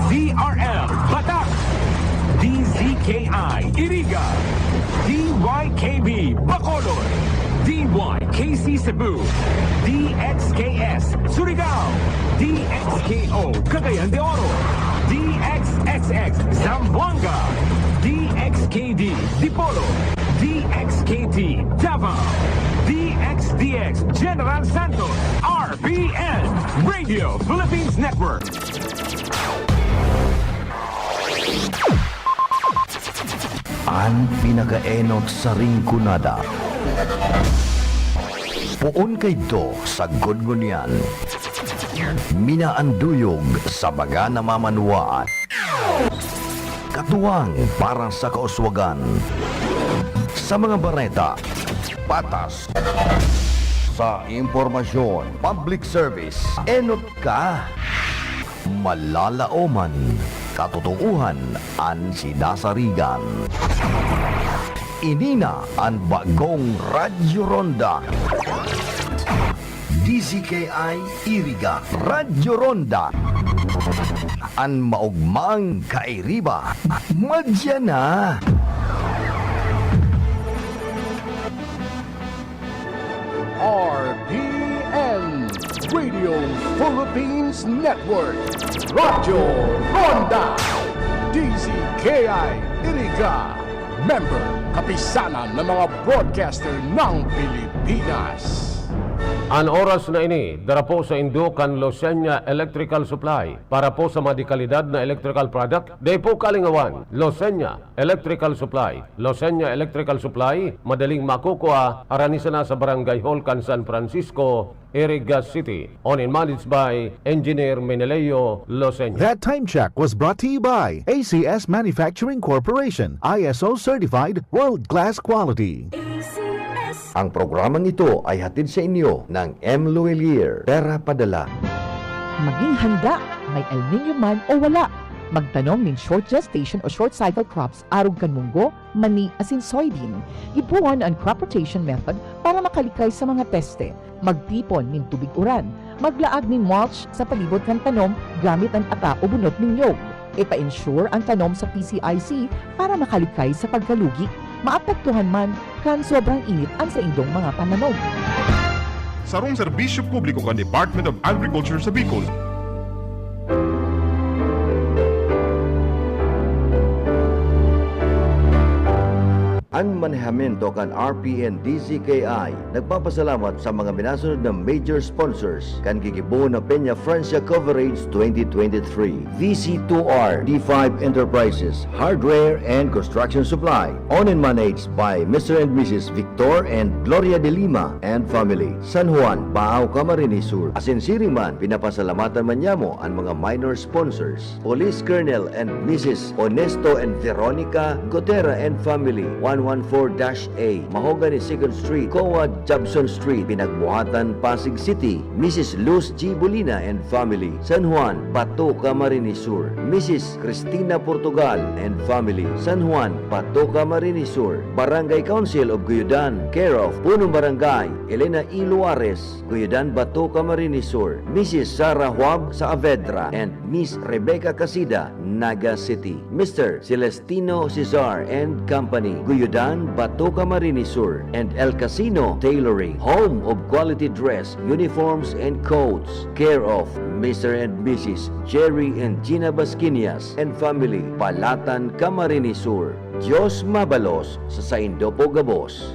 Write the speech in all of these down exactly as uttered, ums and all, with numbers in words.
D R L Batak, D Z K I Iriga, D Y K B Bacolod, D Y K C Cebu, D X K S Surigao, D X K O Cagayan de Oro, D X X X Zamboanga, D X K D Dipolog, D X K T Davao, D X D X General Santos, R P N, Radio Philippines Network. An pinakaenot sa Rinconada. Poon kaidto sagkod ngunyan. Minaanduyog sa baga na mamanwaan. Katuwang para sa kauswagan. Sa mga bareta, patas. Sa impormasyon, public service, enot ka. Malalaoman, katotoohan an sinasarigan. Ini na an bagong Radyo Ronda. D Z K I Iriga, Radyo Ronda. An maogmang kairiba, madya na. R P N, Radio Philippines Network, Radyo Ronda, D Z K I Iriga, member, kapisanan ng mga broadcaster ng Pilipinas. An oras na ini, dara po saindo kan Losenya Electrical Supply. Para po sa mga dekalidad na electrical product, dai po kalingawan, Losenya Electrical Supply. Losenya Electrical Supply, madaling makukua, harani sana sa Barangay Hall kan San Francisco, Iriga City. Owned and managed by Engineer Meneleo Losenya. That time check was brought to you by A C S Manufacturing Corporation, I S O certified, world-class quality. Ang programang ito ay hatid sa inyo ng M Luwilier, Pera Padala. Maging handa, may El Niño man o wala. Magtanom nin short gestation o short cycle crops arog kan munggo, mani, asin soybean. Gibohon an crop rotation method para makalikay sa mga peste. Magtipon nin tubig uran. Maglaag nin mulch sa palibot kan tanom gamit an ata o bunot nin niyog. Ipa-insure an tanom sa P C I C para makalikay sa pagkalugi. Maapektuhan man kan sobrang init an saindong mga pananom. Sarong serbisyo publiko kan Department of Agriculture sa Bicol. An manehamiento kan R P N D Z K I nagpapasalamat sa mga minasunod na major sponsors kan gigibohon na Peña Francia Coverage twenty twenty-three, V C two R D five Enterprises, Hardware and Construction Supply, owned and managed by Mister and Missus Victor and Gloria de Lima and family, San Juan, Baao, Camarines Sur. Asin siring man, pinapasalamatan man niamo an mga minor sponsors. Police Colonel and Missus Onesto and Veronica Gotera and family, one one four dash A, Mahogany Second Street, COA Jobson Street, Pinagbuhatan, Pasig City, Missus Luz G Bolina and family, San Juan, Bato, Camarines Sur, Missus Cristina Portugal and family, San Juan, Bato, Camarines Sur, Barangay Council of Guyudan, care of Punong Barangay Elena E. Luares, Guyudan, Bato, Camarines Sur, Missus Sarah Huab Saavedra and Miss Rebecca Casida, Naga City, Mister Celestino Cesar and Company, Guyudan, Bato, Camarines Sur, and El Casino Tailoring, home of quality dress, uniforms, and coats, care of Mister and Missus Jerry and Gina Basquinias and family, Palatan, Camarines Sur. Diyos mabalos sa saindo po gabos.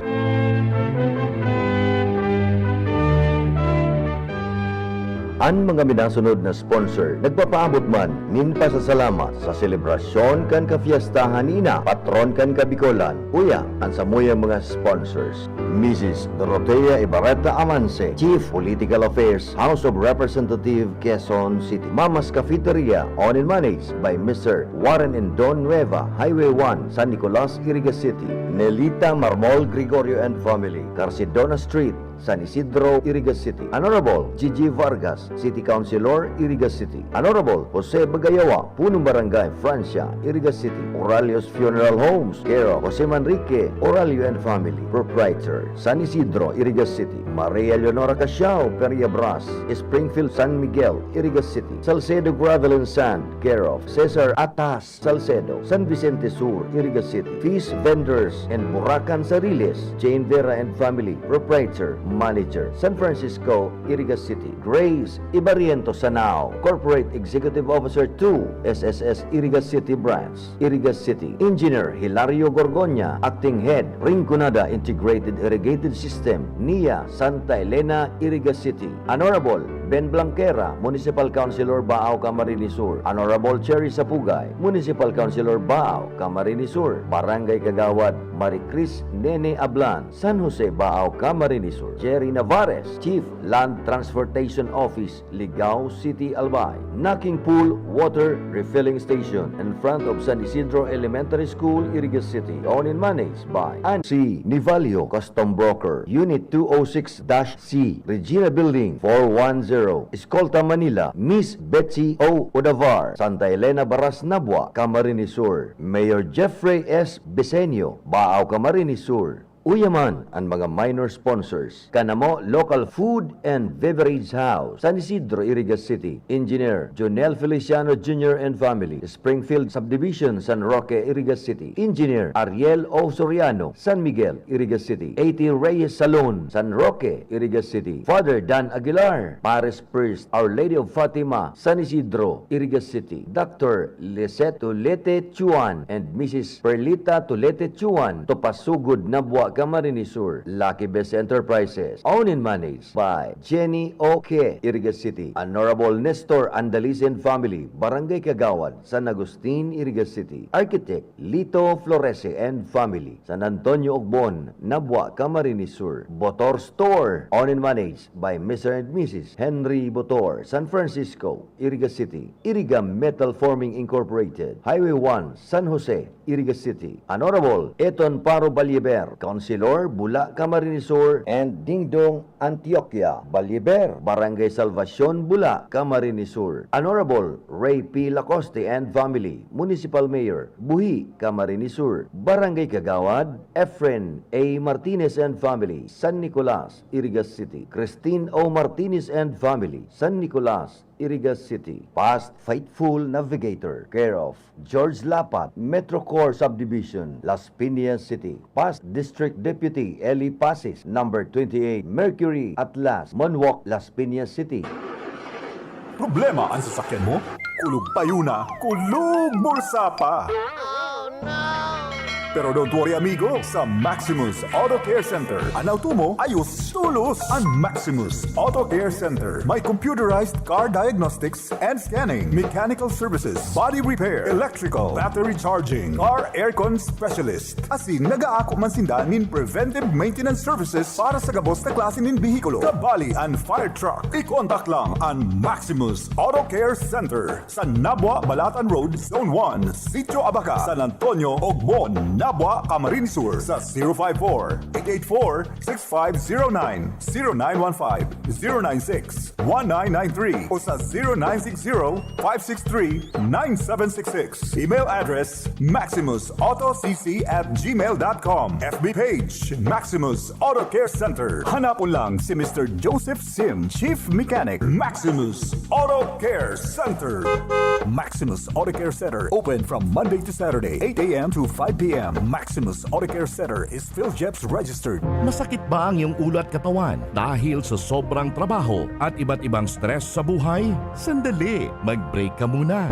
An mga minasunod na sponsor nagpapaabot man nin pasasalamat sa selebrasyon kan kafiestahan ni Ina, patron kan Kabikolan, uya an samuyang mga sponsors. Missus Dorotea Ibarreta Avance, Chief Political Affairs, House of Representative, Quezon City. Mama's Cafeteria, owned and managed by Mister Warren and Don Nueva, Highway one, San Nicolas, Iriga City. Nelita Marmol Gregorio and family, Carcedona Street, San Isidro, Iriga City. Honorable Gigi Vargas, City Councilor, Iriga City. Honorable Jose Bagayawa, Punong Barangay, Francia, Iriga City. Oralio's Funeral Homes, care of Jose Manrique Oralio and family, proprietor, San Isidro, Iriga City. Maria Leonora Casiao Periabras, Springfield, San Miguel, Iriga City. Salcedo Gravel and Sand, care of Cesar Atas Salcedo, San Vicente Sur, Iriga City. Fish Vendors and Burakan Sariles, Jane Vera and family, proprietor, manager, San Francisco, Iriga City. Grace Ibariento Sanao, Corporate Executive Officer two, S S S Iriga City Branch, Iriga City. Engineer Hilario Gorgonya, Acting Head, Rinconada Integrated Irrigated System, nia, Santa Elena, Iriga City. Honorable Ben Blanquera, Municipal Councilor, Baao, Camarines Sur. Honorable Cherry Sapugay, Municipal Councilor, Baao, Camarines Sur. Barangay Kagawad Maricris Nene Ablan, San Jose, Baao, Camarines Sur. Jerry Navarez, Chief, Land Transportation Office, Ligao City, Albay. Knocking Pool Water Refilling Station in front of San Isidro Elementary School, Iriga City. Owned and managed by An C Nivalio, Custom Broker, Unit two oh six dash C, Regina Building, four one zero, Escolta, Manila, Miss Betsy O Odavar, Santa Elena Baras, Nabua, Camarines Sur, Mayor Jeffrey S Besenio, Baao, Camarines Sur. Uya man an mga minor sponsors. Kanamo Local Food and Beverage House, San Isidro, Iriga City. Engineer Jonel Feliciano Junior and family, Springfield Subdivision, San Roque, Iriga City. Engineer Ariel O Soriano, San Miguel, Iriga City. A T Reyes Salon, San Roque, Iriga City. Father Dan Aguilar, Paris First, Our Lady of Fatima, San Isidro, Iriga City. Doctor Lisette Tulete Chuan and Missus Perlita Tulete Chuan, Topasugod, Nabua, Camarines Sur. Lucky Best Enterprises, owned and managed by Jenny O K, Iriga City. Honorable Nestor Andalisen family, Barangay Kagawad, San Agustin, Iriga City. Architect Lito Florese and family, San Antonio Ogbon, Nabua, Camarines Sur. Botor Store, owned and managed by Mister and Missus Henry Botor, San Francisco, Iriga City. Iriga Metal Forming Incorporated, Highway one, San Jose, Iriga City. Honorable Eton Paro Balyeber, Councilor, Bula, Camarines Sur, and Dingdong Antioquia Balyeber, Barangay Salvacion, Bula, Camarines Sur. Honorable Ray P Lacoste and family, Municipal Mayor, Buhi, Camarines Sur. Barangay Kagawad, Efren A Martinez and family, San Nicolas, Iriga City. Christine O Martinez and family, San Nicolas, Iriga City. Past Faithful Navigator, care of George Lapat, Metrocore Subdivision, Las Piñas City. Past District Deputy Eli Pasis, number twenty-eight, Mercury Atlas, Monwalk, Las Piñas City. Problema an sasakyan mo? Kulog payo na, kulog bulsa pa! Pero don't worry, amigo, sa Maximus Auto Care Center, an auto mo ayos tolos. An Maximus Auto Care Center may computerized car diagnostics and scanning, mechanical services, body repair, electrical, battery charging, car aircon specialist. Asin nagaako man sinda nin preventive maintenance services para sa gabos na klase nin behikulo, kabali an fire truck. I-contact lang an Maximus Auto Care Center sa Nabua, Balatan Road, Zone one, Sitio Abaca, San Antonio, Ogbon, Nabua, Camarines Sur, sa zero five four, eight eight four, six five zero nine, zero nine one five, zero nine six, one nine nine three o sa zero nine six zero, five six three, nine seven six six. Email address, maximus auto c c at gmail dot com. F B page, Maximus Auto Care Center. Hanapon lang si Mister Joseph Sim, Chief Mechanic, Maximus Auto Care Center. Maximus Auto Care Center, open from Monday to Saturday, eight a m to five p m. Maximus Auto Care Center is PhilGEPS registered. Masakit ba ang iyong ulo at katawan dahil sa sobrang trabaho at iba't ibang stress sa buhay? Sandali! Mag-break ka muna.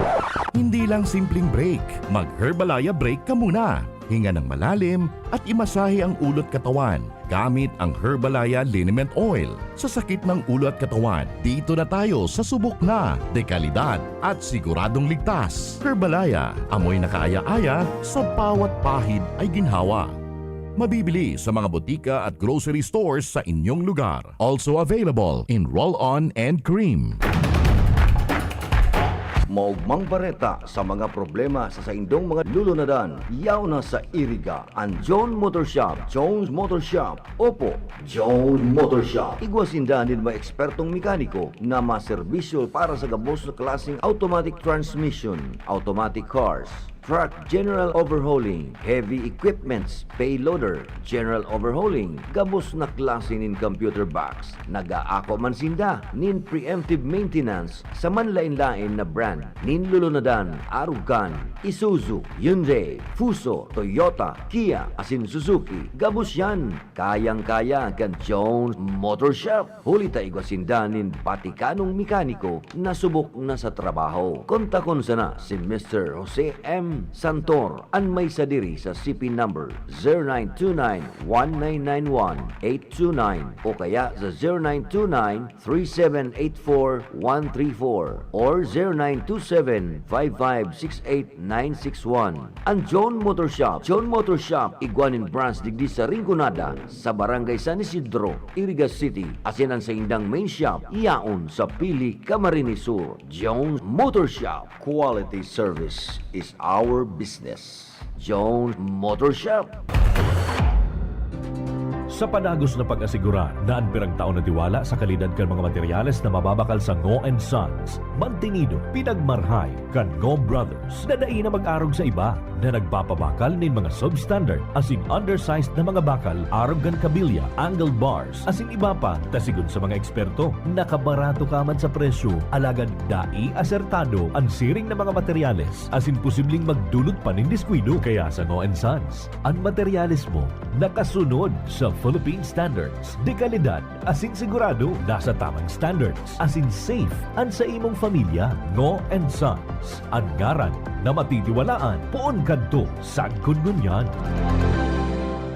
Hindi lang simpleng break. Mag-Herbalaya break ka muna. Hinga ng malalim at imasahe ang ulo at katawan gamit ang Herbalaya Liniment Oil. Sa sakit ng ulo at katawan, dito na tayo sa subok na, dekalidad at siguradong ligtas. Herbalaya, amoy na kaaya-aya, sa bawat pahid ay ginhawa. Mabibili sa mga botika at grocery stores sa inyong lugar. Also available in roll-on and cream. Maogmang bareta sa mga problema sa saindong mga lulunadan, yaon na sa Iriga, an John Motor Shop, Jones Motor Shop. Opo, Jones Motor Shop. Igwa sinda nin mga ekspertong mekaniko na maserbisyo para sa gabos na klaseng automatic transmission, automatic cars, truck general overhauling, heavy equipments, payloader, general overhauling, gabos na klase nin computer box. Nag-aako man sinda nin preemptive maintenance sa manlaen-laen na brand nin lulunadan, arog kan Isuzu, Hyundai, Fuso, Toyota, Kia, asin Suzuki. Gabos yan, kayang-kaya kan Jones Motor Shop. Huli ta igwa sinda nin batikanong mekaniko na subok na sa trabaho. Kontakon sana si Mister Jose M Santor, an may sadiri sa C P number zero nine two nine one nine nine one eight two nine o kaya sa zero nine two nine three seven eight four one three four or zero nine two seven five five six eight nine six one. An John Motor Shop. John Motor Shop, igwa nin branch digdi sa Rinconada, sa Barangay San Isidro, Iriga City, asin an saindang main shop yaon sa Pili, Camarines Sur. John Motor Shop. Quality service is our business. John Motor Shop. Sa padagos na pag-asigurar na an pirang taon na tiwala sa kalidad kan mga materyales na mababakal sa Ngo and Sons, mantinido, pinagmarhay kan Ngo Brothers na dai na mag-arog sa iba na nagpapabakal nin mga substandard asin undersized na mga bakal arog kan kabilya, angle bars, asin iba pa. Ta sigon sa mga eksperto, nakabarato ka man sa presyo, alagad dai asertado an siring na mga materyales asin posibleng magdulot pa nin diskuido. Kaya sa Ngo and Sons, an materyales mo nakasunod sa Philippine standards de kalidad asin sigurado nasa tamang standards asin safe an sa imong pamilya. Ngo and Sons, an ngaran na matitiwalaan poon kadto sagkod ngunyan.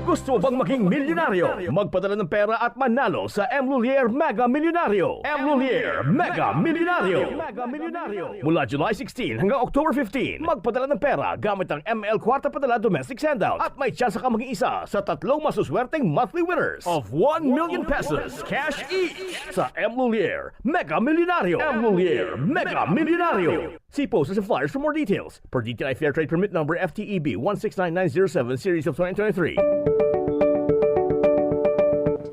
Gusto mo bang maging milyonaryo? Magpadala ng pera at manalo sa M Lulier Mega Milyonaryo. M Lulier Mega Milyonaryo. Mega Milyonaryo. Mula July sixteen hanggang October fifteen, magpadala ng pera gamit ang M L Kwarta Padala Domestic Sendout at may tsansa ka maging isa sa tatlong masuswerteng monthly winners of one million pesos cash each sa M Lulier Mega Milyonaryo. M Lulier Mega Milyonaryo. See posters and flyers for more details. Per D T I Fair Trade Permit Number F T E B one six nine nine zero seven, Series of twenty twenty-three.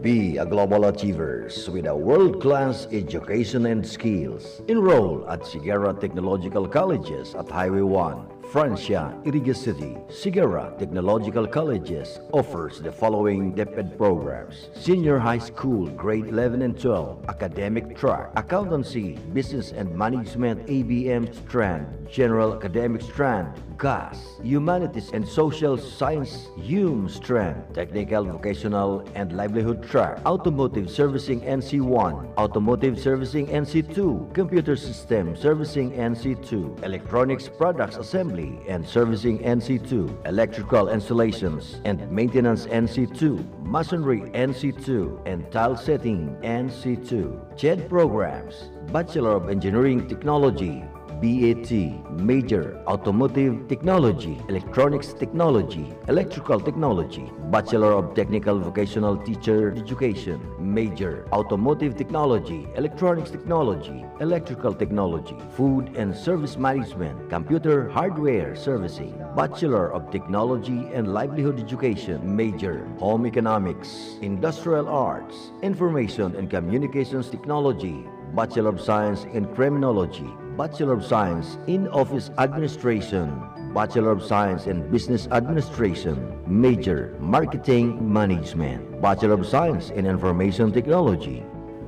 Be a global achievers with a world-class education and skills. Enroll at Siguera Technological Colleges at Highway one, Francia, Iriga City. Siguera Technological Colleges offers the following DepEd programs: Senior High School, Grade eleven and twelve, Academic Track, Accountancy, Business and Management, A B M Strand, General Academic Strand, GAS, Humanities and Social Science, HUM Strand, Technical, Vocational and Livelihood Track, Automotive Servicing N C one, Automotive Servicing N C two, Computer System Servicing N C two, Electronics Products Assembly and Servicing N C two, Electrical Installations and Maintenance N C two, Masonry N C two, and Tile Setting N C two. CHED programs: Bachelor of Engineering Technology, B A T, major, Automotive Technology, Electronics Technology, Electrical Technology, Bachelor of Technical Vocational Teacher Education, major, Automotive Technology, Electronics Technology, Electrical Technology, Food and Service Management, Computer Hardware Servicing, Bachelor of Technology and Livelihood Education, major, Home Economics, Industrial Arts, Information and Communications Technology, Bachelor of Science in Criminology, Bachelor of Science in Office Administration, Bachelor of Science in Business Administration, major, Marketing Management, Bachelor of Science in Information Technology.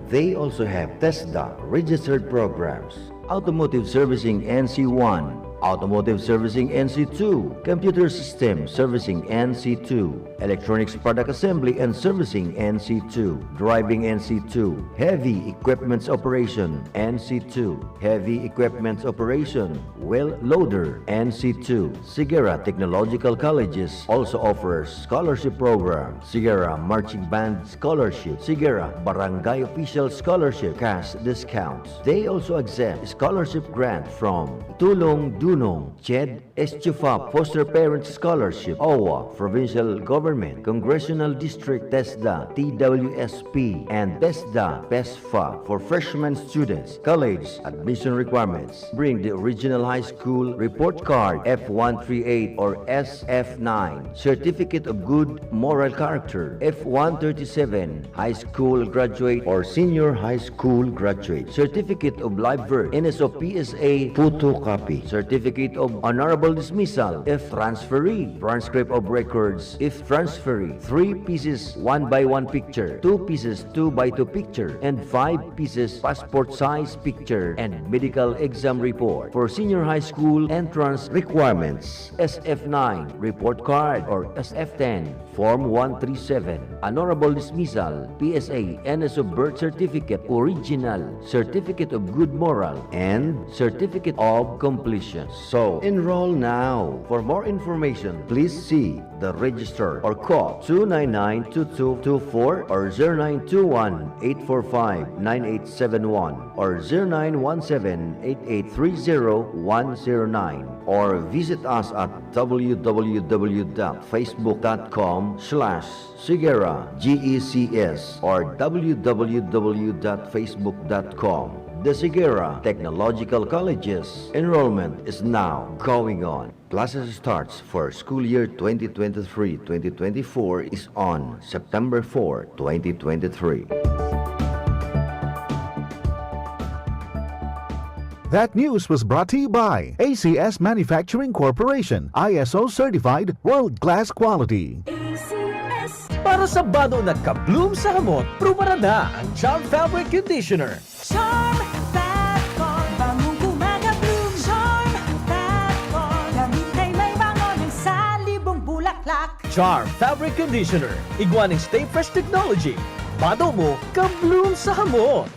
They also have TESDA registered programs: Automotive Servicing N C one, Automotive Servicing N C two, Computer System Servicing N C two, Electronics Product Assembly and Servicing N C two, Driving N C two, Heavy Equipments Operation N C two, Heavy Equipments Operation, Wheel Loader N C two. Siguera Technological Colleges also offers scholarship programs: Siguera Marching Band Scholarship, Siguera Barangay Official Scholarship, cash discounts. They also accept scholarship grant from Tulong Dunong, CHED, SCHUFAP, Foster Parent Scholarship, OWWA, Provincial Government, Congressional District, TESDA, TWSP, and TESDA, PESFA for freshman students. College admission requirements. Bring the original high school report card, F one three eight or S F nine, Certificate of Good Moral Character, F one thirty-seven, high school graduate or senior high school graduate, Certificate of Live Birth, N S O P S A photocopy, Certificate of Honorable Dismissal if transferee, transcript of records if transferee, three pieces one by one picture, two pieces two by two picture, and five pieces passport size picture, and medical exam report. For senior high school entrance requirements, S F nine report card or S F ten, Form one three seven, Honorable Dismissal, P S A, N S O birth certificate, original, Certificate of Good Moral, and Certificate of Completion. So, enroll now. For more information, please see the register or call two nine nine two two two four or zero nine two one eight four five nine eight seven one or zero nine one seven eight eight three zero one zero nine, or visit us at w w w dot facebook dot com slash Sigera G E C S or w w w dot facebook dot com. The Sigera Technological Colleges. Enrollment is now going on. Classes starts for school year twenty twenty-three twenty twenty-four is on September four, twenty twenty-three. That news was brought to you by A C S Manufacturing Corporation, I S O certified, world-class quality. A C S. Para sa bado na ka-bloom sa hamot, prubaran na ang Charm Fabric Conditioner. Charm Fat Con, bangong gumagabloom. Charm Fat Con, gamit ay may bango ng salibong bulaklak. Charm Fabric Conditioner, igwa ning Stay Fresh Technology. Bado mo, ka-bloom sa hamot.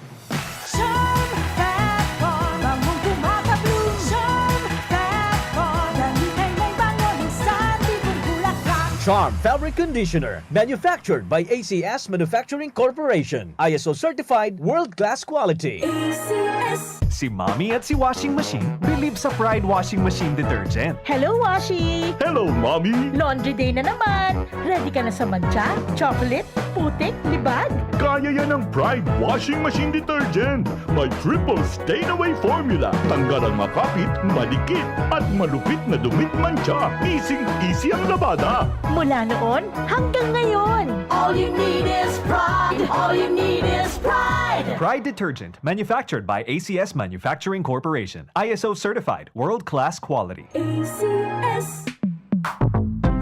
Charm Fat Con, bangong gumagabloom. Charm Fat Con, gamit ay may bango ng salibong bulaklak. Charm Fabric Conditioner, manufactured by A C S Manufacturing Corporation. I S O certified, world-class quality. A C S. Si Mommy at si Washing Machine believe sa Pride Washing Machine Detergent. Hello, Washi! Hello, Mommy! Laundry day na naman! Ready ka na sa mantsa, chocolate, putik, libag? Kaya yan ng Pride Washing Machine Detergent. May triple stain away formula. Tanggal ang makapit, madikit, at malupit na dumit mantsa. Easy-easy ang labada. Mula noon hanggang ngayon! All you need is pride. All you need is pride. Pride Detergent, manufactured by A C S Manufacturing Corporation. I S O certified, world-class quality. A C S.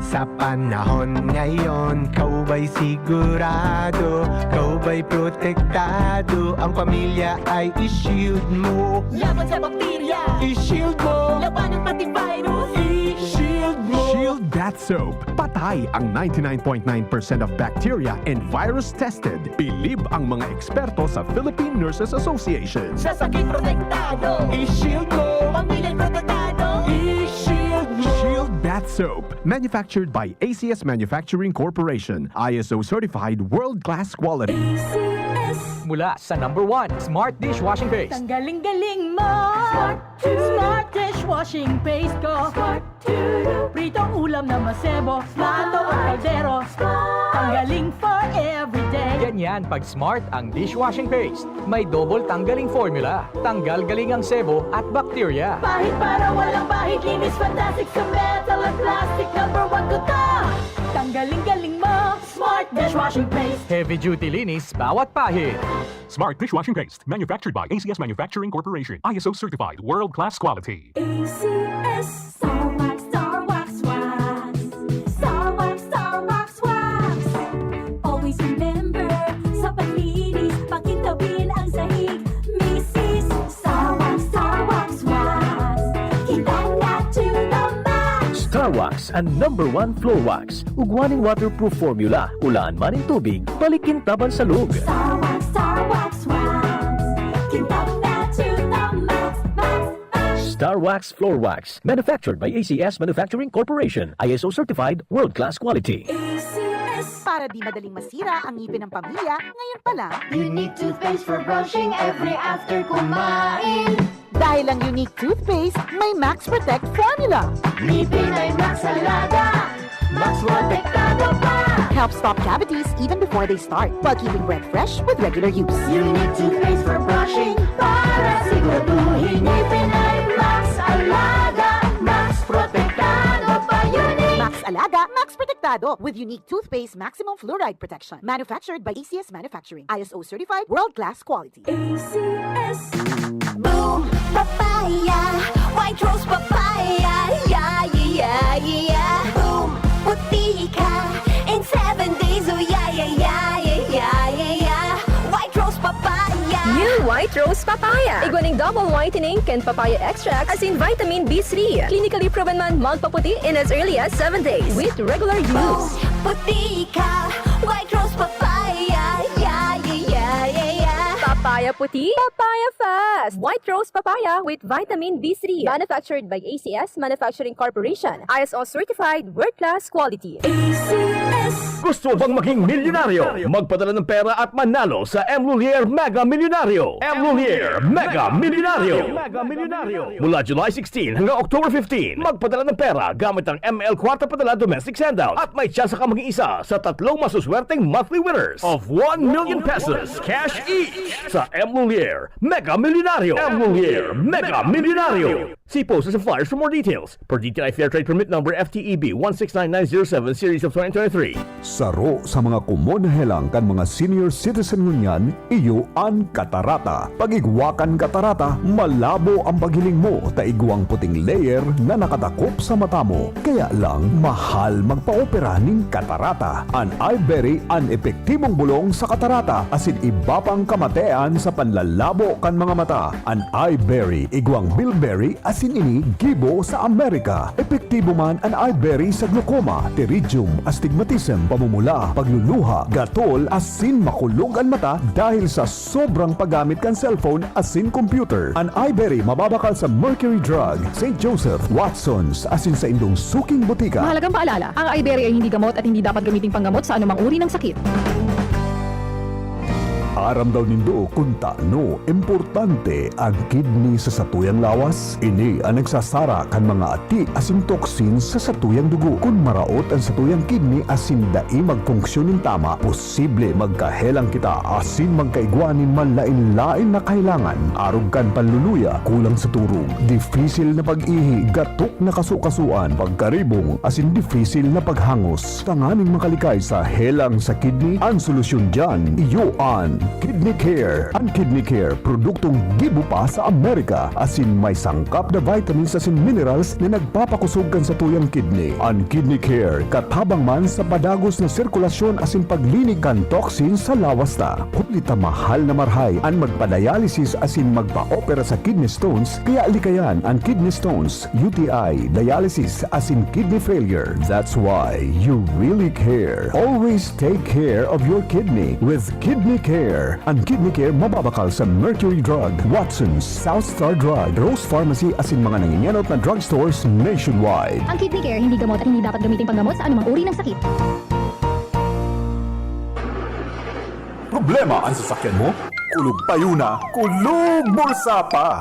Sa panahon ngayon, kaw ba'y sigurado? Kaw ba'y protektado? Ang pamilya ay i-shield mo. Laban sa bakterya. I-shield mo. Labanan pati virus. I-shield mo. Shield Bath Soap. Patay ang ninety-nine point nine percent of bacteria and virus tested. Bilib ang mga eksperto sa Philippine Nurses Association. Sa sakit protektado. I-shield mo. Pamilya'y protektado. I-shield mo. Shield Bath Soap. Manufactured by A C S Manufacturing Corporation. I S O certified, world-class quality. A C S. Mula sa number one, Smart Dishwashing Paste. Ang galing-galing mo! Smart dishwashing paste ko! Pritong ulam na masebo, plato o kaldero. Tanggaling for everyday. Ganyan pag Smart ang dishwashing paste. May double tanggaling formula. Tanggal galing ang sebo at bakterya. Pahid para walang pahid, linis fantastic sa metal at plastic. Number one ko to. Tanggaling-galing mo! Smart dishwashing paste. Heavy duty linis bawat pahid. Smart Dishwashing Paste, manufactured by A C S Manufacturing Corporation. I S O certified, world-class quality. A C S. Star Wax, Star Wax, Wax. Star Wax, Star Wax, Wax. Always remember, sa paglinis, pakintabin ang sahig. Misis, Star Wax, Star Wax, Wax. Kintab na to the max. Star Wax, ang number one floor wax. Ugwa ning waterproof formula. Ulaan man nin tubig, balik kintab an salog. Star Wax, Star Wax, Wax. Kintab na to the max, max, max. Star Wax Floor Wax. Manufactured by A C S Manufacturing Corporation. I S O certified, world-class quality. A C S. Para di madaling masira ang ngipin ng pamilya, ngayon pa lang. You need toothpaste for brushing every after kumain. Dahil ang Unique Toothpaste may Max Protect Formula. Ngipin ay Max Alaga, Max Protektado pa. Helps stop cavities even before they start, while keeping breath fresh with regular use. Unique Toothpaste for brushing, para siguraduhin ngipin ay Max Alaga, Max Protektado pa. Unique Max Alaga, Max Protektado, with Unique Toothpaste Maximum Fluoride Protection. Manufactured by A C S Manufacturing. I S O certified, world-class quality. A C S. Boom Papaya, White Rose Papaya, yeah, yeah, yeah, yeah. Boom, puti ka in seven days, oh yeah, yeah, yeah, yeah, yeah, yeah, yeah. White Rose Papaya. New White Rose Papaya. Igwa ning double whitening kan papaya extract asin vitamin B three. Clinically proven man magpaputi in as early as seven days with regular use. Boom, puti ka, White Rose Papaya, yeah, yeah, yeah, yeah, yeah. Papaya puti, papaya fast. White Rose Papaya with vitamin B three. Manufactured by A C S Manufacturing Corporation. I S O certified, world-class quality. A C S. Gusto bang maging milyonaryo? Magpadala ng pera at manalo sa M Lhuillier Mega Milyonaryo. M Lhuillier Mega Milyonaryo. Mega Milyonaryo. Mula July sixteen hanggang October fifteen, magpadala ng pera gamit ang M L Kwarta Padala Domestic Send Out at may tsansa ka maging isa sa tatlong masuswerteng monthly winners of one million pesos cash each sa M Lhuillier Mega Milyonaryo. M Lhuillier Mega Milyonaryo. See post and flyers for more details. Per D T I Fair Trade Permit Number F T E B one six nine nine zero seven Series of twenty twenty-three. Saro sa mga komon na helang kan mga senior citizen ngunyan, iyo an katarata. Pag igwa kan katarata, malabo ang paghiling mo ta igwang puting layer na nakadakop sa mata mo. Kaya lang, mahal magpaopera nin katarata. An Eyeberry an epektibong bolong sa katarata asin iba pang kamatean sa panlalabo kan mga mata. An Eyeberry, igwang bilberry asin ini gibo sa Amerika. Epektibo man an Eyeberry sa glaucoma, pterygium, astigmatism, pamumula, pagluluha, gatol, asin makulog an mata dahil sa sobrang paggamit kan cellphone asin computer. An Eyeberry mababakal sa Mercury Drug, Saint Joseph, Watson's, asin saindong suking botika. Mahalagang paalala, ang Eyeberry ay hindi gamot at hindi dapat gamiting panggamot sa anumang uri ng sakit. Aram daw nindo kun tano importante an kidney sa satuyang lawas? Ini an nagsasara kan mga ati asin toxins sa satuyang dugo. Kun maraot an satuyang kidney asin dai magfunksyon nin tama, posible magkahelang kita asin magkaigwa nin manlaen-laen na kahelangan, arog kan panluluya, kulang sa turog, difisil na pag-ihi, gatok na kasukasuan, pagkaribong, asin difisil na paghangos. Tanganing makalikay sa helang sa kidney, an solusyon diyan, iyo an Kidney Care. An Kidney Care, produktong gibo pa sa Amerika, asin may sangkap na vitamins asin minerals na nagpapakusog kan satuyang kidney. An Kidney Care, katabang man sa padagos na sirkulasyon asin paglinig kan toxin sa lawas ta. Huli ta mahal na marahay an magpa-dialysis asin magpa-opera sa kidney stones, kaya likayan an kidney stones, U T I, dialysis, asin kidney failure. That's why you really care. Always take care of your kidney with Kidney Care. An Kidney Care mababakal sa Mercury Drug, Watson's, South Star Drug, Rose Pharmacy asin mga nangingenot na drugstores nationwide. Ang Kidney Care hindi gamot at hindi dapat gamitin panggamot sa anumang uri ng sakit. Problema an sasakyan mo? Kulog payo na, kulog bulsa pa!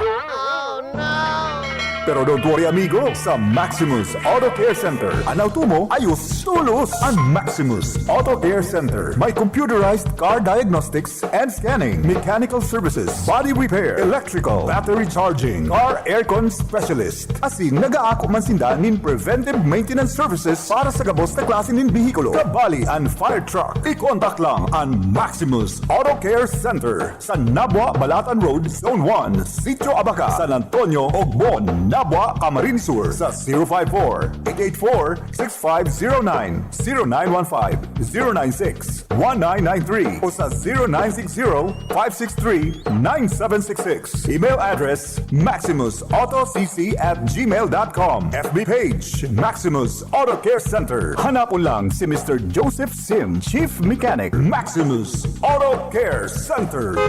Pero don't worry, amigo, sa Maximus Auto Care Center, an auto mo ayos tolos! An Maximus Auto Care Center may computerized car diagnostics and scanning, mechanical services, body repair, electrical, battery charging, car aircon specialist. Asin nag-aako man sinda nin preventive maintenance services para sa gabos na klase nin behikulo, kabali an fire truck. I-contact lang an Maximus Auto Care Center sa Nabua, Balatan Road, Zone one, Sitio Abaca, San Antonio, Ogbon, Nabua, Camarines Sur, sa zero five four, eight eight four, six five zero nine, zero nine one five, zero nine six, one nine nine three, o sa zero nine six zero, five six three, nine seven six six. Email address, maximus auto c c at gmail dot com. F B page, Maximus Auto Care Center. Hanapon lang si Mister Joseph Sim, Chief Mechanic, Maximus Auto Care Center.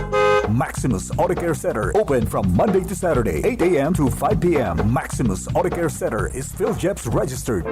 Maximus Auto Care Center, open from Monday to Saturday, eight a m to five p m. Maximus Auto Care Center is PhilGEPS registered.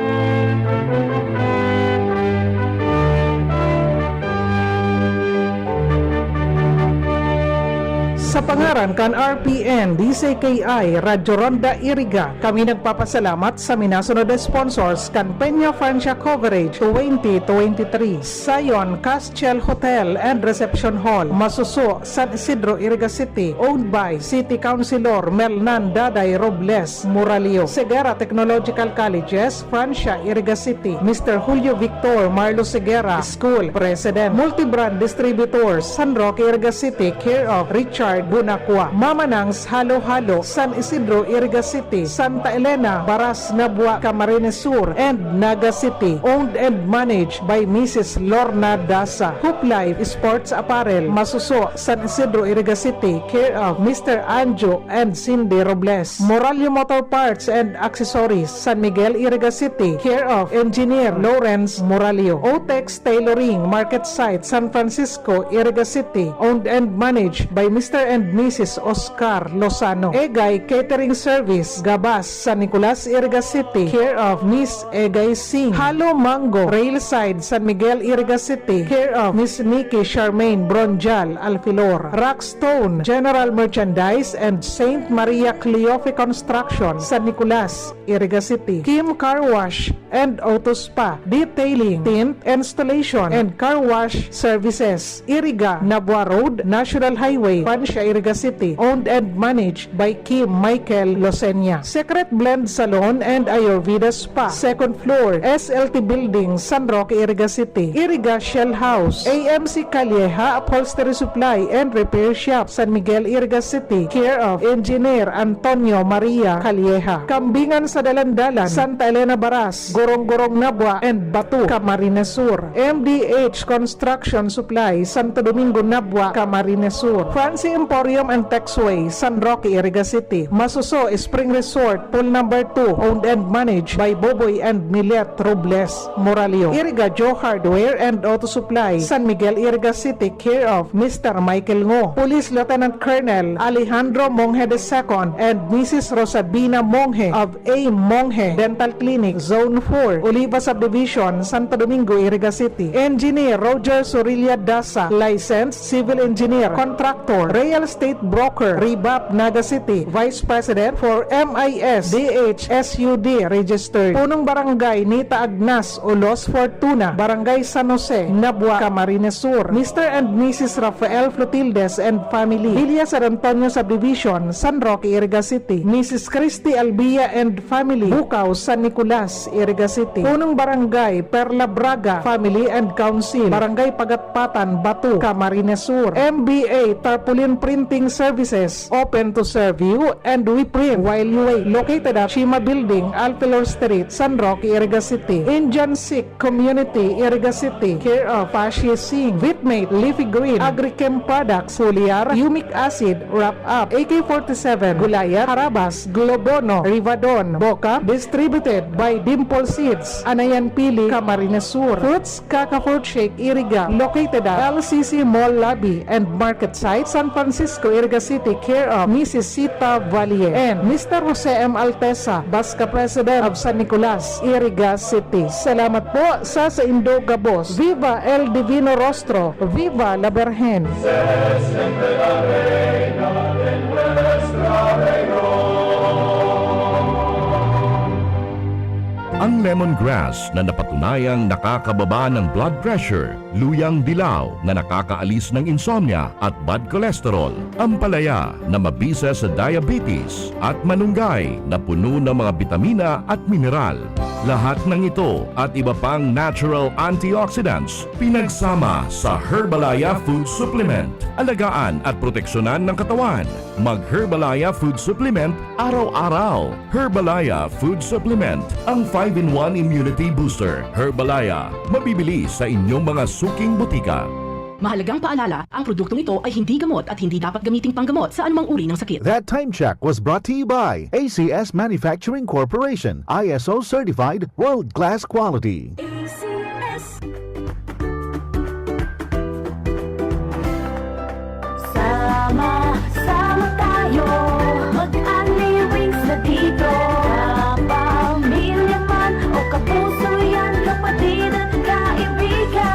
Sa pangaran kan R P N, D C K I, Radyo Ronda Iriga, kami nagpapasalamat sa minasunod na sponsors kan Peña Francia Coverage twenty twenty-three, Zion Castiel Hotel and Reception Hall, Masuso, San Isidro, Iriga City, owned by City Councilor Melnan Daday Robles Moralio, Segara Technological Colleges, Francia, Iriga City, Mister Julio Victor Marlo Segara, School President, Multibrand Distributors, San Roque, Iriga City, care of Richard Bunacua, Mama Nang's Halo-Halo, San Isidro, Iriga City, Santa Elena, Baras, Nabua, Camarines Sur, and Naga City, owned and managed by Missus Lorna Dasa, Hoop Life Sports Apparel, Masuso, San Isidro, Iriga City, care of Mister Anjo and Cindy Robles, Moralio Motor Parts and Accessories, San Miguel, Iriga City, care of Engineer Lawrence Moralio, Otex Tailoring, Market Site, San Francisco, Iriga City, owned and managed by Mister and Missus Oscar Lozano, Egay Catering Service, Gabas, San Nicolas, Iriga City, care of Miss Egay Singh, Halo Mango, Railside, San Miguel, Iriga City, care of Miss Nikki Charmaine Bronjal Alfilor, Rockstone General Merchandise, and Saint Maria Cleofe Construction, San Nicolas, Iriga City, Kim Car Wash and Auto Spa, detailing, tint, installation, and car wash services. Iriga, Nabua Road, National Highway, Francia, Iriga City, owned and managed by Kim Michael Losenia. Secret Blend Salon and Ayurveda Spa, second floor, S L T Building, San Roque, Iriga City. Iriga Shell House, A M C Calleja Upholstery Supply and Repair Shop, San Miguel, Iriga City, care of Engineer Antonio Maria Calleja. Kambingan sa Dalandalan, Santa Elena Baras, Gorong-Gorong Nabua and Bato, Camarines Sur. M D H Construction Supply, Santo Domingo Nabua, Camarines Sur. Fancy Emporium and Texway, San Roque, Iriga City. Masuso Spring Resort, Pool Number two, owned and managed by Boboy and Milet Robles Moralio. Iriga Joe Hardware and Auto Supply, San Miguel, Iriga City, care of Mister Michael Ngo. Police Lieutenant Colonel Alejandro Monge the second and Missus Rosabina Monge of A Monge Dental Clinic, Zone four, Oliva Subdivision, Santo Domingo, Iriga City. Engineer Roger Sorilla Dasa, licensed civil engineer, contractor, real estate broker, Rebap, Naga City. Vice President for M I S D H S U D registered. Punong Barangay Nita Agnas, Ulos Fortuna, Barangay San Jose, Nabua, Camarines Sur. Mister and Missus Rafael Flotildes and family, Villa San Antonio Subdivision, San Roque, Iriga City. Missus Christy Albia and family, Bukaw, San Nicolas, Iriga City. Punong Barangay Perla Braga family and council, Barangay Pagatpatan, Bato, Camarines Sur. M B A Tarpaulin Printing Services, open to serve you and we print while you wait. Located at Shima Building, Alpilor Street, San Roque, Iriga City. Indian Sikh Community, Iriga City, care of Pashi Singh, Vitmate, Leafy Green, Agrichem Products, Foliar, Humic Acid, Wrap Up, A K forty-seven, Gulayat, Harabas, Globono, Rivadon, Boca, distributed by Dimple Seeds, Anayan Pili, Camarines Sur. Fruits Kaka Fruit Shake, Iriga, located at L C C Mall Lobby and Market Site, San Francisco, Iriga City, care of Missus Sita Valle and Mister Jose M Altesa, Basca President of San Nicolas, Iriga City. Salamat po sa saindo gabos. Viva El Divino Rostro! Viva la Virgen! Ang lemongrass na napatunayang nakakababa ng blood pressure, luyang dilaw na nakakaalis ng insomnia at bad cholesterol, ampalaya na mabisa sa diabetes, at manunggay na puno ng mga bitamina at mineral. Lahat ng ito at iba pang natural antioxidants pinagsama sa Herbalaya Food Supplement. Alagaan at proteksyonan ng katawan. Mag Herbalaya Food Supplement araw-araw. Herbalaya Food Supplement, ang five-in-one Immunity Booster. Herbalaya, mabibili sa inyong mga suking botika. Mahalagang paalala, ang produktong ito ay hindi gamot at hindi dapat gamiting panggamot sa anumang uri ng sakit. That time check was brought to you by A C S Manufacturing Corporation, I S O certified, world-class quality. A C S. Sama-sama tayo, mag-Unli Wings na dito. Kapamilya man o kapuso yan, kapatid at kaibigan.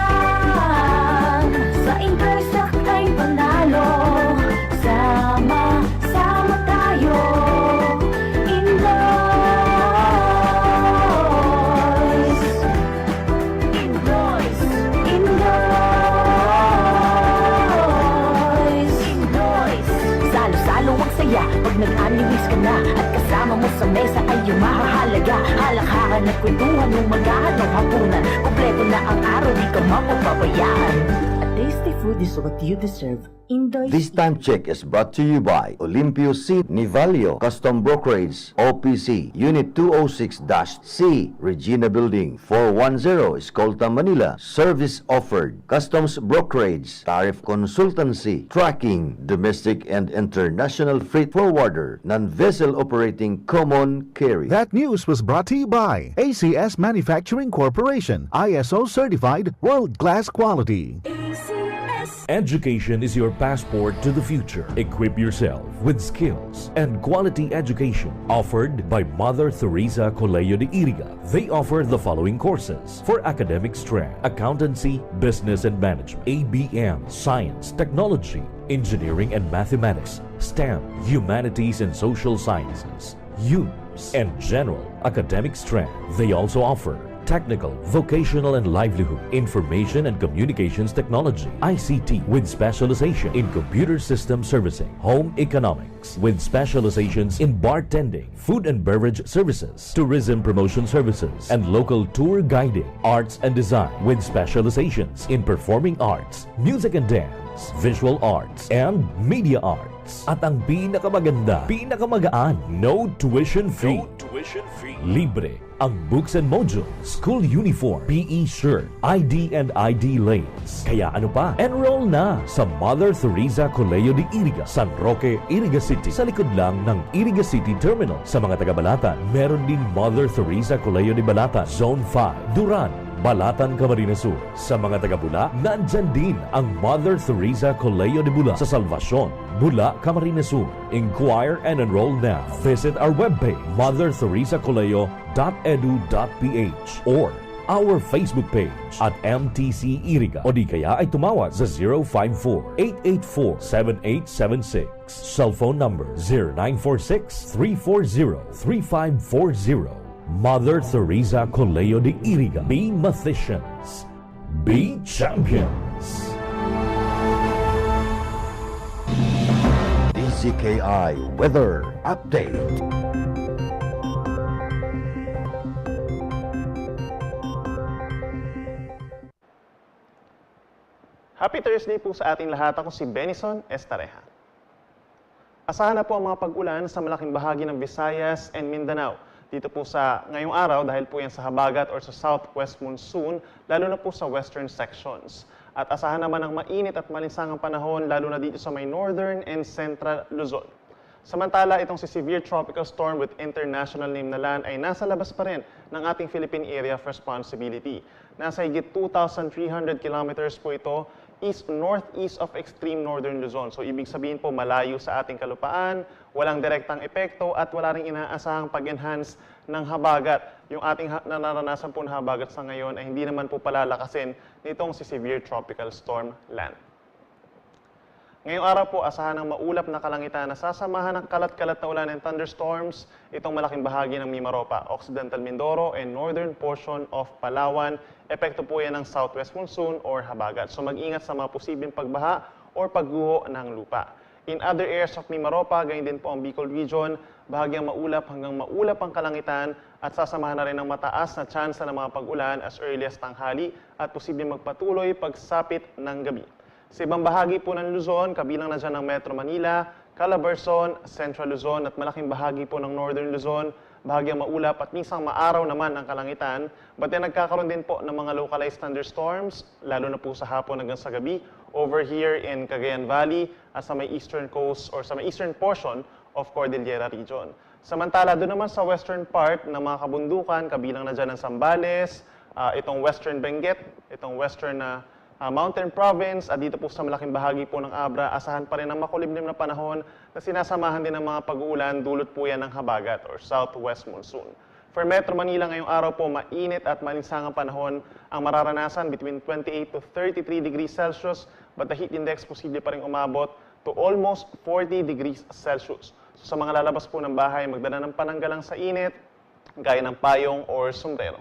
Sa Intersect tayo panalo, sa Alakhakan at kwentuhan ng umaga hanggang hapunan. Kompleto na ang araw, di ka mapapabayaan. A tasty food is what you deserve. Indoy This time check is brought to you by Olimpio C. Nivalio, Custom Brokerage, O P C, Unit two oh six dash C, Regina Building, four one zero, Escolta, Manila. Service offered, customs brokerage, tariff consultancy, tracking, domestic and international freight forwarder, non-vessel operating common carrier. That news was brought to you by A C S Manufacturing Corporation, I S O certified, world-class quality. Education is your passport to the future. Equip yourself with skills and quality education offered by Mother Teresa Colegio de Iriga. They offer the following courses for academic strength: accountancy, business and management, A B M, science, technology, engineering and mathematics, STEM, humanities and social sciences, UMS, and general academic strength. They also offer technical, vocational, and livelihood, information and communications technology, I C T, with specialization in computer system servicing, home economics, with specializations in bartending, food and beverage services, tourism promotion services, and local tour guiding, arts and design, with specializations in performing arts, music and dance, visual arts, and media arts. At ang pinakamaganda, pinakamagaan, no tuition fee. No tuition fee. Libre ang books and modules, school uniform, P E shirt, I D and I D lace. Kaya ano pa? Enroll na sa Mother Teresa Colegio de Iriga, San Roque, Iriga City, sa likod lang ng Iriga City Terminal. Sa mga taga Balatan, meron din Mother Teresa Colegio de Balatan, Zone five, Duran, Balatan, Camarines Sur. Sa mga taga Bula, nandyan din ang Mother Teresa Colegio de Bula sa Salvacion, Bula, Camarines Sur. Inquire and enroll now. Visit our webpage, mother teresa colegio dot edu dot ph, or our Facebook page at M T C Iriga, o di kaya ay tumawag sa zero five four, eight eight four, seven eight seven six. Cell phone number zero nine four six, three four zero, three five four zero. Mother Teresa Colegio de Iriga. Be mathematicians. Be champions. D Z K I Weather Update. Happy Thursday po sa ating lahat. Ako si Benison Estareja. Asahan na po ang mga pag-ulan sa malaking bahagi ng Visayas and Mindanao. Dito po sa ngayong araw, dahil po yan sa habagat or sa southwest monsoon, lalo na po sa western sections. At asahan naman ang mainit at malinsangang panahon, lalo na dito sa may northern and central Luzon. Samantala, itong si Severe Tropical Storm with International Name na Land ay nasa labas pa rin ng ating Philippine Area of Responsibility. Nasa higit two thousand three hundred kilometers po ito east-northeast of extreme northern Luzon. So, ibig sabihin po, malayo sa ating kalupaan, walang direktang epekto at wala ring inaasahang pag-enhance ng habagat. Yung ating ha- na naranasan po na habagat sa ngayon ay hindi naman po palalakasin nitong si Severe Tropical Storm Land. Ngayong araw po, asahan ang maulap na kalangitan na sasamahan ng kalat-kalat na ulan and thunderstorms itong malaking bahagi ng Mimaropa, Occidental Mindoro, and northern portion of Palawan. Epekto po yan ng southwest monsoon or habagat. So mag-ingat sa mga posibleng pagbaha or pagguho ng lupa. In other areas of Mimaropa, gayon din po ang Bicol Region, bahagyang maulap hanggang maulap ang kalangitan at sasamahan na rin ng mataas na tsansa ng mga pag-ulan as early as tanghali at posibleng magpatuloy pagsapit ng gabi. Sa ibang bahagi po ng Luzon, kabilang na dyan ang Metro Manila, Calabarzon, Central Luzon at malaking bahagi po ng Northern Luzon, bahagyang maulap at minsang maaraw naman ang kalangitan, but then nagkakaroon din po ng mga localized thunderstorms, lalo na po sa hapon hanggang sa gabi, over here in Cagayan Valley at sa may eastern coast or sa may eastern portion of Cordillera Region. Samantala, doon naman sa western part ng mga kabundukan, kabilang na dyan ang Zambales, ah, itong Western Benguet, itong western na ah, Mountain Province, at dito po sa malaking bahagi po ng Abra, asahan pa rin ang makulimlim na panahon na sinasamahan din ng mga pag-uulan, dulot po yan ng habagat or southwest monsoon. For Metro Manila ngayong araw po, mainit at malinsangang panahon ang mararanasan, between twenty-eight to thirty-three degrees Celsius, but the heat index posible pa rin umabot to almost forty degrees Celsius. So, sa mga lalabas po ng bahay, magdala ng pananggalang sa init, gaya ng payong or sombrero.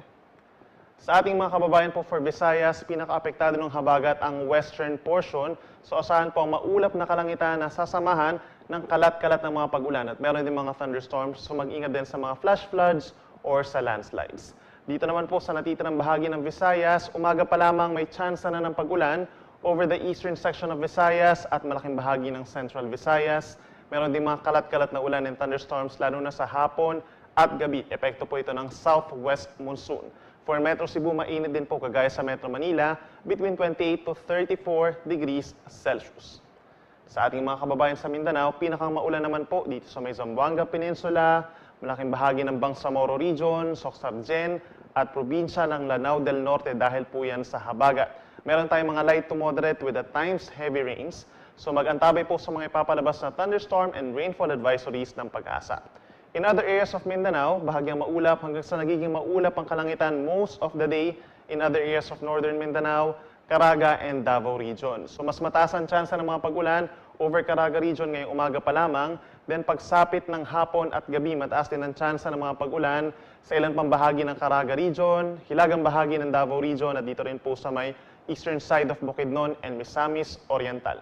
Sa ating mga kababayan po for Visayas, pinakaapektado ng habagat ang western portion. So, asahan po ang maulap na kalangitan na sasamahan ng kalat-kalat ng mga pag-ulan at meron din mga thunderstorms. So, mag-ingat din sa mga flash floods or sa landslides. Dito naman po sa natitirang bahagi ng Visayas, umaga pa lamang may tsansa na ng pag-ulan over the eastern section of Visayas at malaking bahagi ng Central Visayas. Meron ding mga kalat-kalat na ulan and thunderstorms lalo na sa hapon at gabi. Epekto po ito ng southwest monsoon. For Metro Cebu, mainit din po kagaya sa Metro Manila, between twenty-eight to thirty-four degrees Celsius. Sa ating mga kababayan sa Mindanao, pinakang maulan naman po dito sa may Zamboanga Peninsula, malaking bahagi ng Bangsamoro Region, Soccsksargen, at probinsya ng Lanao del Norte dahil po yan sa habagat. Meron tayong mga light to moderate with at times heavy rains. So mag-antabay po sa mga ipapalabas na thunderstorm and rainfall advisories ng PAGASA. In other areas of Mindanao, bahagyang maulap hanggang sa nagiging maulap ang kalangitan most of the day. In other areas of northern Mindanao, Caraga and Davao Region. So mas mataas ang tsansa ng mga pag-ulan over Caraga Region ngayong umaga pa lamang. Then pagsapit ng hapon at gabi, mataas din ang tsansa ng mga pag-ulan sa ilan pang bahagi ng Caraga Region, hilagang bahagi ng Davao Region at dito rin po sa may eastern side of Bukidnon and Misamis Oriental.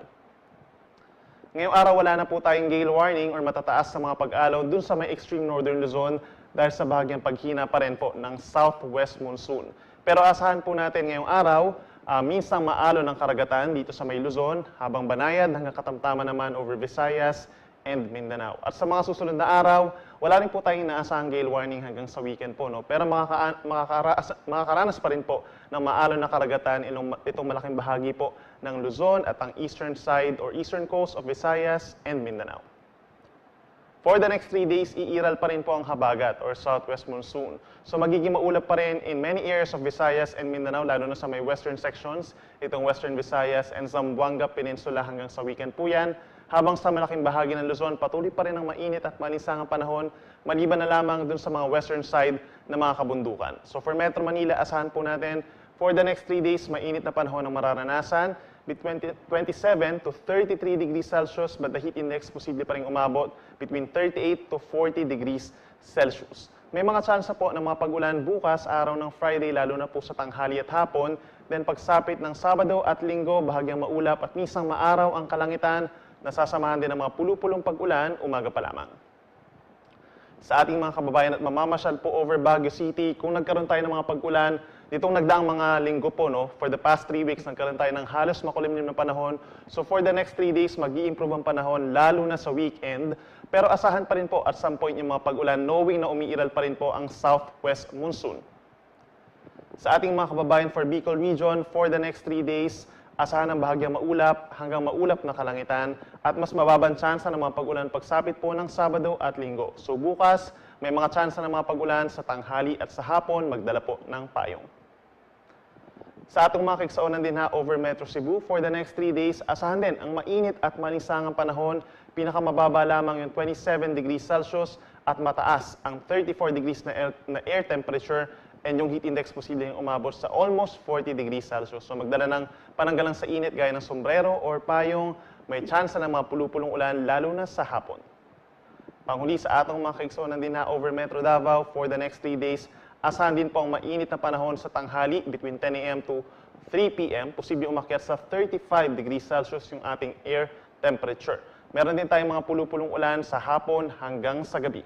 Ngayong araw, wala na po tayong gale warning or matataas sa mga pag-alo dun sa may extreme northern Luzon dahil sa bahagyang paghina pa rin po ng southwest monsoon. Pero asahan po natin ngayong araw, ah, minsang maalo ng karagatan dito sa may Luzon, habang banayad hanggang katamtaman naman over Visayas and Mindanao. At sa mga susunod na araw, wala rin po tayong inaasahang gale warning hanggang sa weekend po, no? Pero makaka- makakaraas- makakaranas pa rin po ng maalo na karagatan itong, itong malaking bahagi po ng Luzon at ang eastern side or eastern coast of Visayas and Mindanao. For the next three days, iiral pa rin po ang habagat or southwest monsoon. So magiging maulap pa rin in many areas of Visayas and Mindanao, lalo na sa may western sections, itong Western Visayas and Zamboanga Peninsula hanggang sa weekend po yan. Habang sa malaking bahagi ng Luzon, patuloy pa rin ang mainit at maalinsangang panahon, maliban na lamang dun sa mga western side na mga kabundukan. So for Metro Manila, asahan po natin, for the next three days, mainit na panahon ang mararanasan, between twenty-seven to thirty-three degrees Celsius, but the heat index posible pa rin umabot between thirty-eight to forty degrees Celsius. May mga tsansa po ng mga pag-ulan bukas, araw ng Friday, lalo na po sa tanghali at hapon. Then pagsapit ng Sabado at Linggo, bahagyang maulap at minsang maaraw ang kalangitan, nasasamahan din ng mga pulupulong pag-ulan umaga pa lamang. Sa ating mga kababayan at mamamasyal po over Baguio City, kung nagkaroon tayo ng mga pag-ulan nitong nagdaang mga linggo po, no, for the past three weeks, nagkaroon tayo ng halos makulimlim na panahon. So for the next three days, mag-i-improve ang panahon, lalo na sa weekend. Pero asahan pa rin po at some point yung mga pag-ulan, knowing na umiiral pa rin po ang southwest monsoon. Sa ating mga kababayan for Bicol Region, for the next three days, asahan ang bahagyang maulap hanggang maulap na kalangitan at mas mababang tsansa ng mga pag-ulan pagsapit po ng Sabado at Linggo. So bukas, may mga tsansa ng mga pag-ulan sa tanghali at sa hapon, magdala po ng payong. Sa atong mga kaigsuonan din ha, over Metro Cebu, for the next three days, asahan din ang mainit at maalinsangang panahon, pinakamababa lamang yung twenty-seven degrees Celsius at mataas ang thirty-four degrees na air, na air temperature, and yung heat index posibleng umabot sa almost forty degrees Celsius. So magdala ng pananggalang sa init gaya ng sombrero or payong, may tsansa ng mga pulupulong ulan lalo na sa hapon. Panghuli sa atong mga kaigsuonan din ha, over Metro Davao, for the next three days, asahan din po ang mainit na panahon sa tanghali between ten a m to three p m. Posibleng umakyat sa thirty-five degrees Celsius yung ating air temperature. Meron din tayong mga pulupulong ulan sa hapon hanggang sa gabi.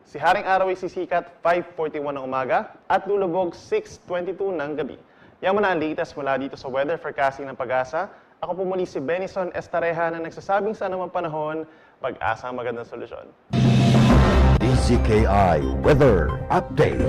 Si Haring Araw ay sisikat five forty-one ng umaga at lulubog six twenty-two ng gabi. Yan muna ang latest mula dito sa weather forecasting ng PAGASA. Ako po muli si Benison Estareja na nagsasabing sa anumang panahon, pag-asa ang magandang solusyon. D Z K I Weather Update.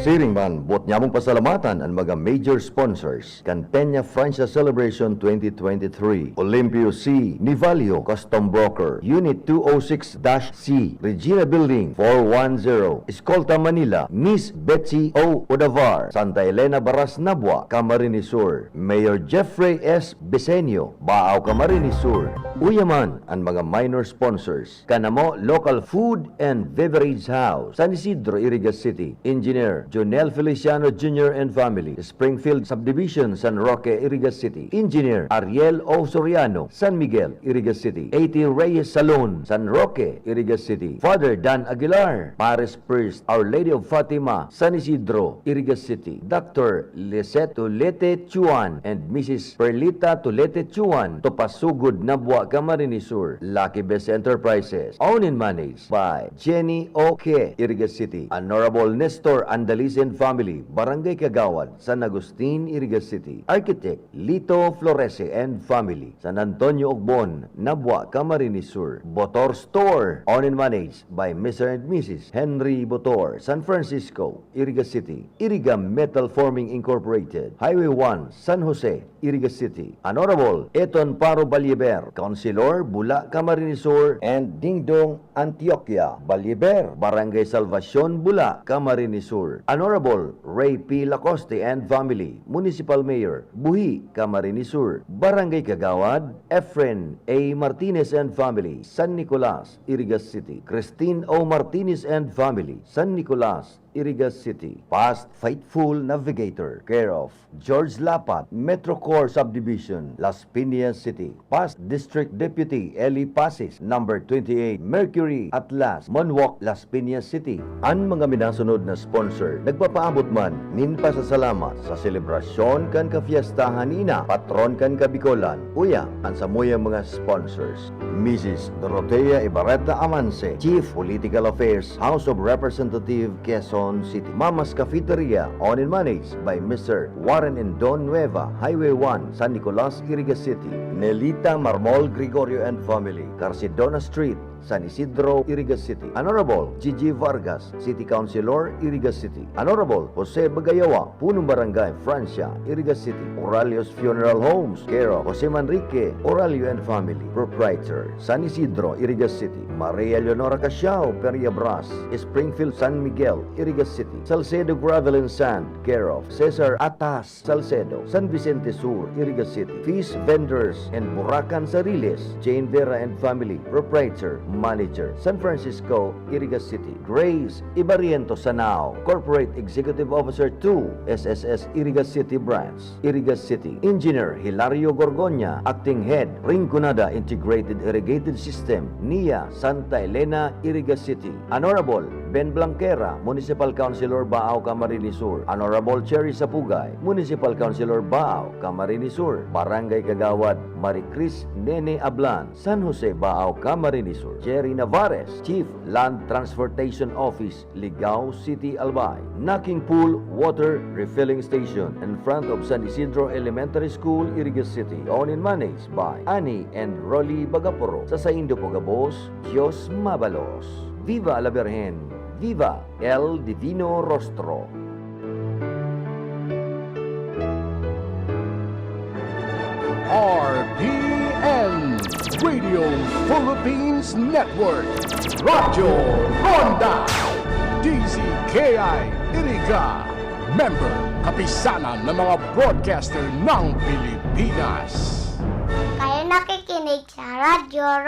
Siring man, buot nyamong pasalamatan an mga major sponsors kan Peña Francia Celebration twenty twenty-three, Olympio C, Nivalio Custom Broker, Unit two oh six dash C, Regina Building four one zero, Escolta Manila, Miss Betsy O Odavar, Santa Elena Baras Nabua, Camarines Sur, Mayor Jeffrey S Besenio, Baao, Camarines Sur. Uya man an mga minor sponsors, Kanamo Local Food and Beverage House, San Isidro, Iriga City, Engineer Jonel Feliciano Junior and family, Springfield Subdivision, San Roque, Iriga City. Engineer Ariel O Soriano, San Miguel, Iriga City. A T Reyes Salon, San Roque, Iriga City. Father Dan Aguilar, Paris Priest, Our Lady of Fatima, San Isidro, Iriga City. Doctor Lisette Tulete Chuan and Missus Perlita Tulete Chuan, Topasugod, Nabua, Camarines Sur. Lucky Best Enterprises, owned and managed by Jenny Oke, Iriga City. Honorable Nestor Andalis and family, Barangay Kagawad, San Agustin, Iriga City. Architect Lito Florese and family, San Antonio Ogbon, Nabua, Camarines Sur. Botor Store, owned and managed by Mister and Missus Henry Botor, San Francisco, Iriga City. Iriga Metal Forming Incorporated, Highway one, San Jose, Iriga City. Honorable Eton Paro Balliver, Councilor, Bula, Camarines Sur, and Dingdong Antioquia Balliver, Barangay Salvacion, Bula, Camarines Sur. Honorable Ray P. Lacoste and family, Municipal Mayor, Buhi, Camarines Sur. Barangay Kagawad, Efren A. Martinez and family, San Nicolas, Iriga City. Christine O. Martinez and family, San Nicolas, Iriga City. Past Faithful Navigator, care of George Lapat, Metro Core Subdivision, Las Piñas City. Past District Deputy Eli Pasis, number twenty-eight, Mercury Atlas, Monwalk, Las Piñas City. An mga minasunod na sponsor nagpapaabot man nin pasasalamat sa selebrasyon kan kafiestahan ni Ina, patron kan Kabikolan. Uya, an samuyang mga sponsors, Missus Dorotea Ibarreta Amance, Chief Political Affairs, House of Representative, Quezon City. Mama's Cafeteria, owned and managed by Mister Warren and Don Nueva, Highway one, San Nicolas, Iriga City. Nelita Marmol Gregorio and family, Carcidona Street, San Isidro, Iriga City. Honorable Gigi Vargas, City Councilor, Iriga City. Honorable Jose Bagayawa, Punong Barangay, Francia, Iriga City. Oralio's Funeral Homes, care of Jose Manrique Oralio and family, proprietor, San Isidro, Iriga City. Maria Leonora Casiao Periabras, Springfield, San Miguel, Iriga City. Salcedo Gravel and Sand, care of Cesar Atas Salcedo, San Vicente Sur, Iriga City. Fish Vendors and Burakan Sariles, Jane Vera and family, proprietor, manager, San Francisco, Iriga City. Grace Ibariento Sanao, Corporate Executive Officer two, S S S Iriga City Branch, Iriga City. Engineer Hilario Gorgonya, Acting Head, Rinconada Integrated Irrigated System, NIA, Santa Elena, Iriga City. Honorable Ben Blanquera, Municipal Councilor, Baao, Camarines Sur. Honorable Cherry Sapugay, Municipal Councilor, Baao, Camarines Sur. Barangay Kagawad, Maricris Nene Ablan, San Jose, Baao, Camarines Sur. Jerry Navarez, Chief, Land Transportation Office, Ligao City, Albay. Knocking Pool Water Refilling Station in front of San Isidro Elementary School, Iriga City. Owned and managed by Annie and Rolly Bagaporo. Sa saindo po gabos, Diyos mabalos. Viva la Virgen! Viva El Divino Rostro! R P N, Radio Philippines Network, Radyo Ronda, D Z K I Iriga, member, Kapisanan ng mga Broadcaster ng Pilipinas. Kayo nakikinig sa Radyo